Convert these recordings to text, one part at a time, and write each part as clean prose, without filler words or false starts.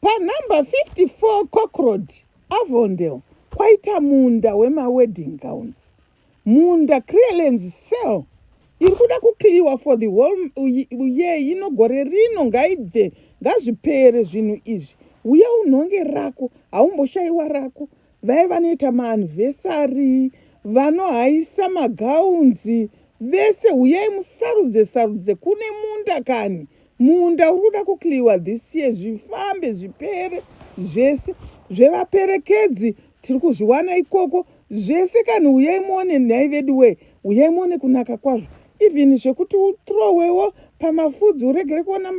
Panumber 54 Cock Road, Avondale, kwaita munda wemawedding gowns. Munda clearance sale iri kuda kuclearwa for the whole year ino. Gore rino ngaibve, ngazvipere zvinhu izvi. Uya unhonge rako, haumboshayiwa rako. Vai vanoita maanniversary, vanohaisa magowns vese, uyai musarudze sarudze. Kune munda kani, munda uri kuda kuclearwa this year. Zvifambe, zvipere zvese. Zvevaperekedzi tiri kuzviwana ikoko zvese kani. Uyai muone, nhai vedu wee, uyai muone kunaka kwazvo. Even zvekuti uthrowewo pamafudzi, uregere kuona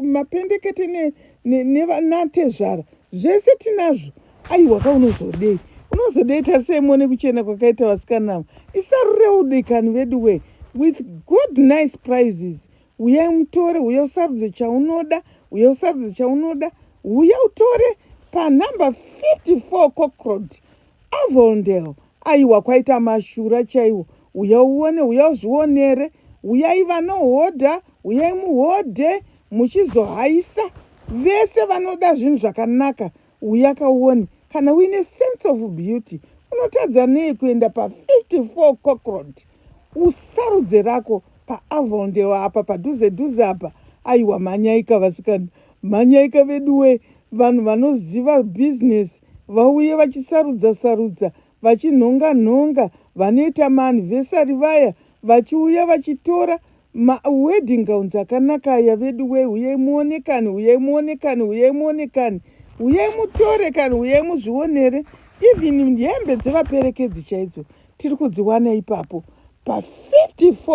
mapendekete nenatezvara, zvese tinazvo. Aiwa ka, unozodei, unozodei? Tarisai muone kuchena kwakaita vasikana ava. Isarure udikani vedu wee, with good nice prices. Uyai mutore, uya usarudze chaunoda, uya usarudze chaunoda. Uya utore panumber 54 Cock Road, Avondale. Aiwa, kwaita mashura chaiwo. Uya uone, uya uzvionere. Uyai vanohodha, uyai muhodhe muchizohaisa. Vese vanoda zvinhu zvakanaka, uya kauone. Kana uine sense of beauty, unotadza nei kuenda pa54 Cock Road, usarudze rako paAvondale apa, padhuze dhuze apa? Aiwa, mhanyaika vasikana, mhanyaika veduwe. Vanhu vanoziva bhizinesi vauye vachisarudza sarudza, vachinhonga nhonga. Vanoita maanniversary vaya vachiuya vachitora mawedding gowns akanaka aya. Vedu we, uyai muone kani, uyai muone kani, uyai muone kani, uyai mutore kani, uyai muzvionere. Even hembe dzevaperekedzi chaidzo tiri kudziwana ipapo pa54.